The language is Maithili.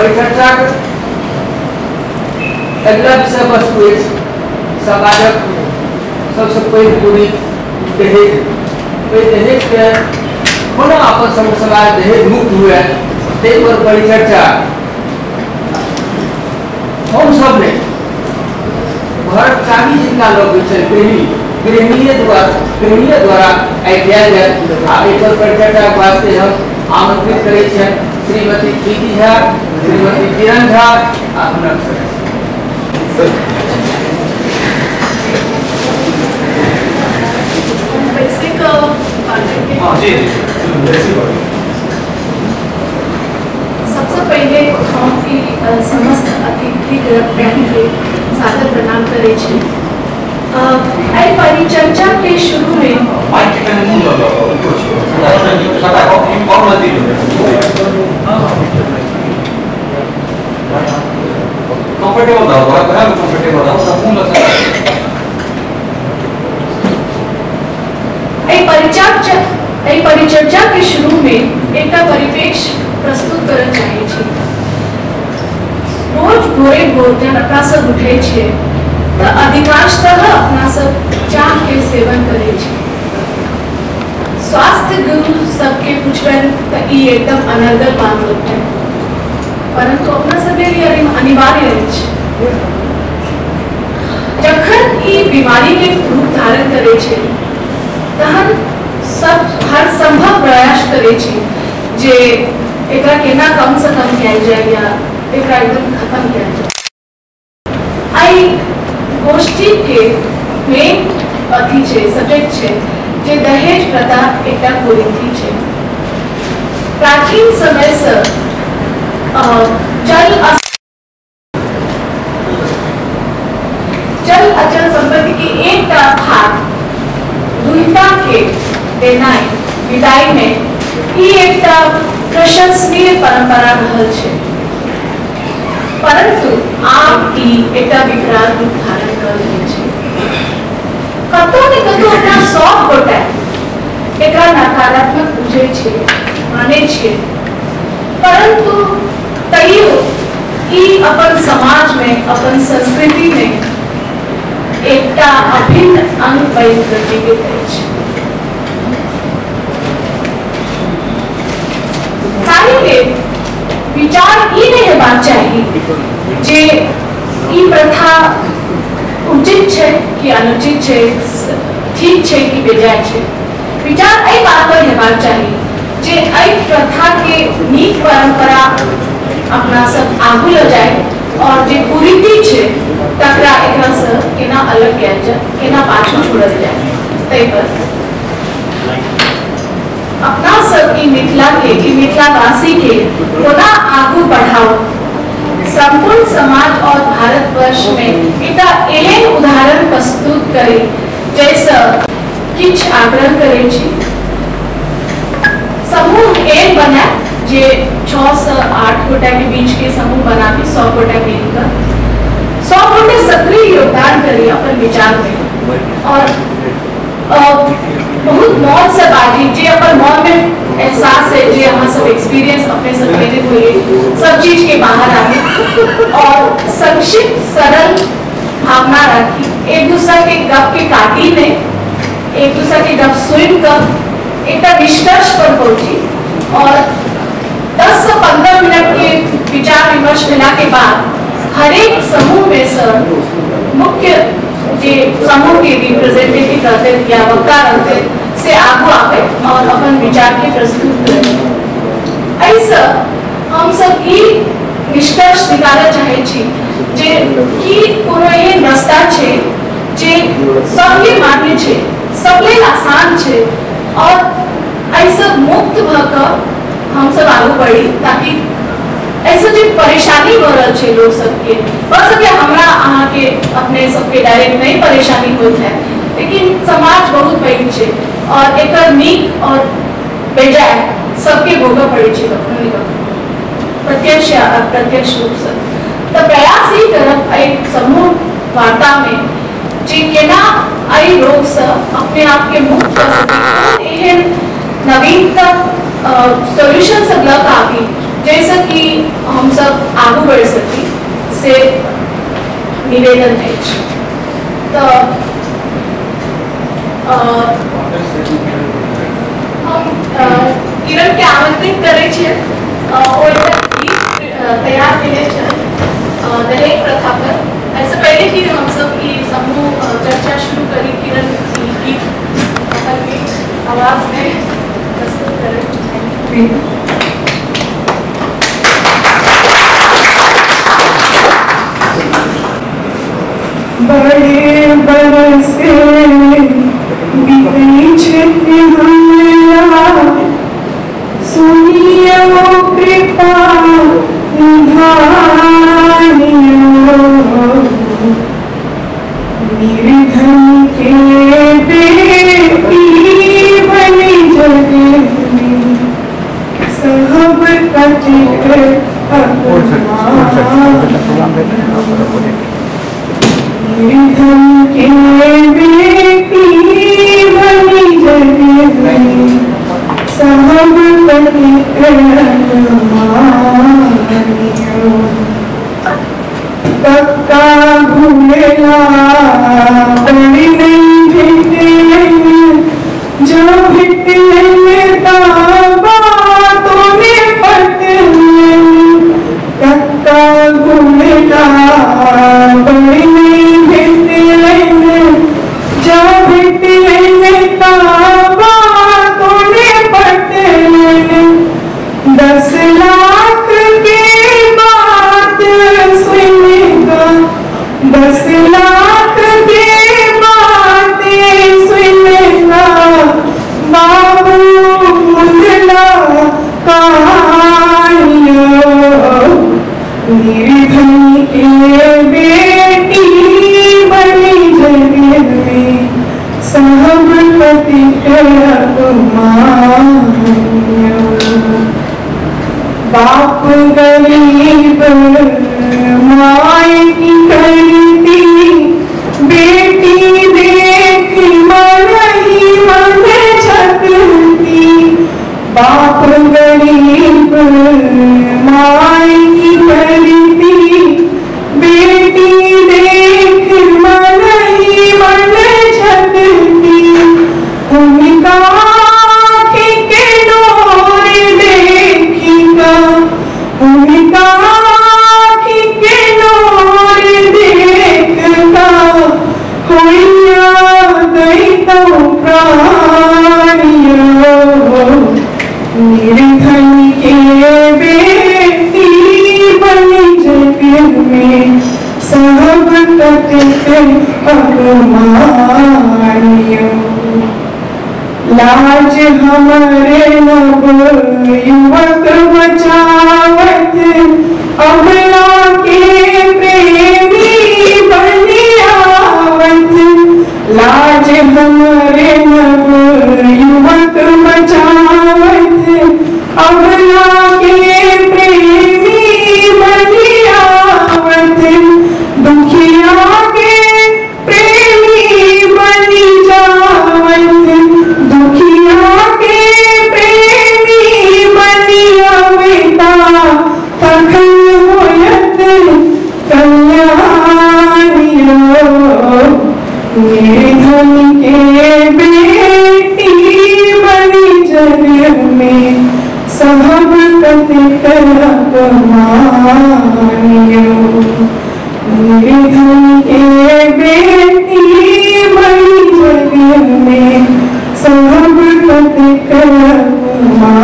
परिचर्चाक अगिला विषय वस्तु अछि समाजक सबसँ पैघ कुरीति दहेज। ओहि दहेजके कोना अपन समाज दहेज मुक्त हुए ताहि पर परिचर्चा हम सब ने घरक चाभी जिनका लग छै गृहिणीय द्वारा आइ कयल जायत। आ एहि पर परिचर्चाक वास्ते हम आमंत्रित करै छियनि श्रीमती प्रीति झा, श्रीमती किरण झा आ हुनक सदस्य। सबसे पहले हम समस्त अतिथि के सादर प्रणाम करै छी। एहि परिचर्चा के शुरू में एहि परिचर्चा के शुरू में एकटा परिप्रेक्ष्य प्रस्तुत करऽ चाहै छी। रोज भोरे भोर जहन अपना सब उठै छियै तऽ अधिकांशतः अपना सब चाह के सेवन करै छी। स्वास्थ्य गुरु सबके पुछबनि तऽ ई एकदम अनर्गल बात लगतै, परंतु अपना सब लेल अनिवार्य अछि। जखन ई बीमारी के रूप धारण करै छै तहन सब हर संभव प्रयास करै छी जे एकरा केना कम से कम कयल जाय या एकरा एकदम खत्म कयल जाय। एहि गोष्ठी के मेन अथी छै, सब्जेक्ट छै जे दहेज प्रथा एकटा कुरीति छै। प्राचीन समय से चल अचल संपत्ति के एकटा भाग दुहिता के देनाइ विदाई में ई एकटा प्रशंसनीय परंपरा रहल छै, परंतु आब ई एकटा विकराल रूप धारण कर रहल छै। कतौ ने कतौ अपना सब गोटा एकरा नकारात्मक बुझै छै, मानै छै, परंतु तैयो ई अपन समाज में अपन संस्कृति में एकटा अभिन्न अंग बनि कऽ जीवित अछि। ताहि लेल विचार ई नहि हेबाक चाही जे ई प्रथा उचित छै कि अनुचित छै, ठीक छै कि बेजाय छै। विचार एहि बात पर हेबाक चाही जे एहि प्रथा के नीक परंपरा अपना सब आगू लऽ जाय और जे कुरीति छै तकरा एकरा से केना अलग कयल जाय, केना पाछू छोड़ल जाय। ताहि पर अपना सब ई मिथिला के, ई मिथिलावासी के कोना आगू बढ़ाओ, संपूर्ण समाज और भारतवर्ष में एकटा एहन उदाहरण प्रस्तुत करी जैसे किछु आग्रह करै छी। समूह एहन बनाय जे 6 से 8 गोटा के बीच के समूह बनाबी, 100 गोटा मिलकर 100 गोटे सक्रिय योगदान करी अपन विचार में और बहुत मौन से बाजी जे अपन मौन में एहसास है, जे अहाँ सब एक्सपीरियंस अपने सब केने होइए, सब चीज के बाहर आबी और संक्षिप्त सरल भावना राखी, एक दूसरा के गप के काटी नहीं, एक दूसरा के गप सुन कर एक निष्कर्ष पर पहुंची और 10 से 15 मिनट के विचार विमर्श मिला के बाद हर एक समूह में सर मुख्य जे समूह के रिप्रेजेंटेटिव रहते या वक्ता रहते से आगू आवे और अपन विचार के प्रस्तुत करें। ऐसा हम सब ई निष्कर्ष निकालऽ चाहै छी जे की कोनो एहन रास्ता छै जे सब लेल मान्य छै, सब लेल आसान छै और एहिसँ मुक्त भऽ कऽ हमसब आगू बढ़ी, ताकि ऐसे जे परेशानी भऽ रहल छै लोक सबके, भऽ सकैए हमरा अहाँके अपने सबके डायरेक्ट नहीं परेशानी होइत है, लेकिन समाज बहुत पैघ छै और एकर नीक और बेजाय सबके भोगऽ पड़ै छै कखनो ने कखनो, प्रत्यक्ष या अप्रत्यक्ष रूपसँ। तऽ प्रयास ई करब एहि समूह वार्तामे जे केना एहि रोगसँ अपने आपके मुक्त कऽ सकी, एहन नवीनतम सोल्यूशन सब लऽ कऽ आबी जाहिसँ कि हमसब से निवेदन अछि। तऽ हम किरण के आमंत्रित करै छियै, ओ एकटा गीत तैयार केने छथि दहेज प्रथा पर। एहिसँ पहिले कि हमसब ई समूह चर्चा शुरू करी, किरण ई गीत अपन आवाज में प्रस्तुत करें। बड़े बरसे बीतै छथि हमरा, सुनियौ कृपा निधानियौ, निर्धन के बेटी बनि जग में, साहब कथित अपमान। निर्धन के बेटी बनि जग में, साहब कथित अपमानियौ। कक्का भूलला बड़ी नहीं भेटलनि, जो भेटलनि बातों ने पटलनि। कक्का भूलला बड़ी नहीं भेटलनि, जो भेटलनि बातों ने पटलनि। 10 लाख के बात सुनेगा, 10 लाख के बात सुनेगा, बाबू मुंदला कहानियों, निर्धन के बेटी बनी जग में, साहब कथित अपमानियों। बाप गरीब माय की करती, बेटी देख मन ही मन झकती। बाप गरीब माय की करती, बेटी देख मन ही मन झकती। उनका आँखि के डोर देखिका, उनका आँखि के डोर देखता, होइया दैतौ प्राणियों, निर्धन के बेटी बनि जग में, साहब कथित अपमानियों। लाज हमारे नव युवक बचावत, अबला के प्रेमी बनि आवत। लाज हमारे नव युवक बचावत, अबला के प्रेमी बनि आवत। दुखिया के प्रेमी बनि जावत, दुखिया के प्रेमी बनि अविता, तखन होयत कल्याणियों, निर्धन के बेटी बनि जग में, साहब कथित अपमानियों। निर्धन के बेटी बनि जग में, साहब कथित अपमानियों।